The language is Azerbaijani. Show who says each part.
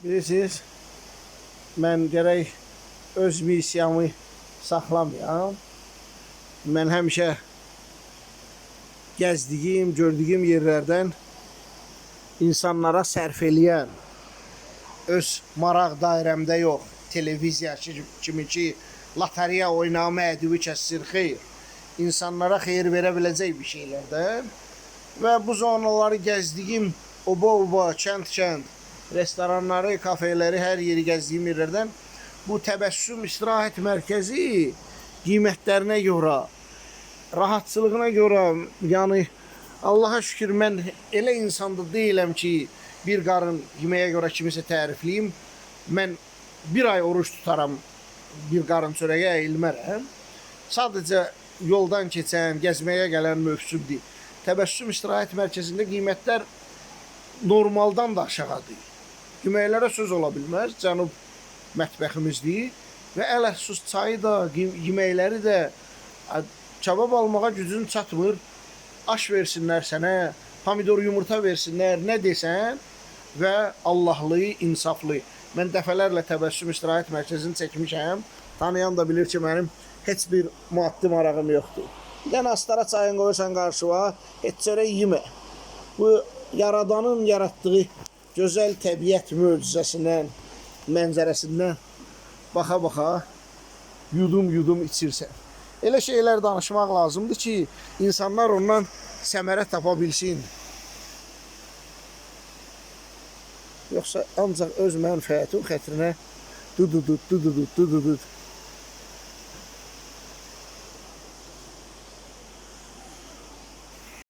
Speaker 1: Bilirsiniz, mən gərək öz missiyamı saxlamayam. Mən həmişə gəzdiyim, gördüyüm yerlərdən insanlara sərf eləyən, öz maraq dairəmdə yox, televiziyaçı kimi ki, lotereya oynağı məduvi kəssir, xeyr. İnsanlara xeyir verə biləcək bir şeylərdən və bu zonaları gəzdiyim oba-oba, kənd-kənd, restoranları, kafeleri, hər yeri gəzdiyim yerlərdən bu Təbəssüm istirahət mərkəzi qiymətlərinə görə, rahatçılığına görə, yəni Allaha şükür mən elə insanda deyiləm ki, bir qarın yeməyə görə kimisə tərifləyim. Mən bir ay oruç tutaram, bir qarın çörəyə əyilmərəm. Sadəcə yoldan keçən, gəzməyə gələn mövsümdür. Təbəssüm istirahət mərkəzində qiymətlər normaldan da aşağıdır. Yeməklərə söz ola bilməz. Cənub mətbəximizdir və ələxsus çayı da, yeməkləri də kabab almağa gücün çatmır. Aş versinlər sənə, pomidor yumurta versinlər, nə desən və Allahlı, insaflı. Mən dəfələrlə Təbəssüm istirahət mərkəzini çəkmişəm. Tanıyan da bilir ki, mənim heç bir maddi marağım yoxdur. Bir dənə astara çayın qoyursan qarşıva, heç çörək yemə. Bu Yaradanın yaratdığı gözəl təbiət möcüzəsindən, mənzərəsindən baxa-baxa yudum-yudum içirsən. Elə şeylər danışmaq lazımdır ki, insanlar ondan səmərə tapa bilsin. Yoxsa ancaq öz mənfəətin xətrinə du-du-du, du-du-du, du-du-du.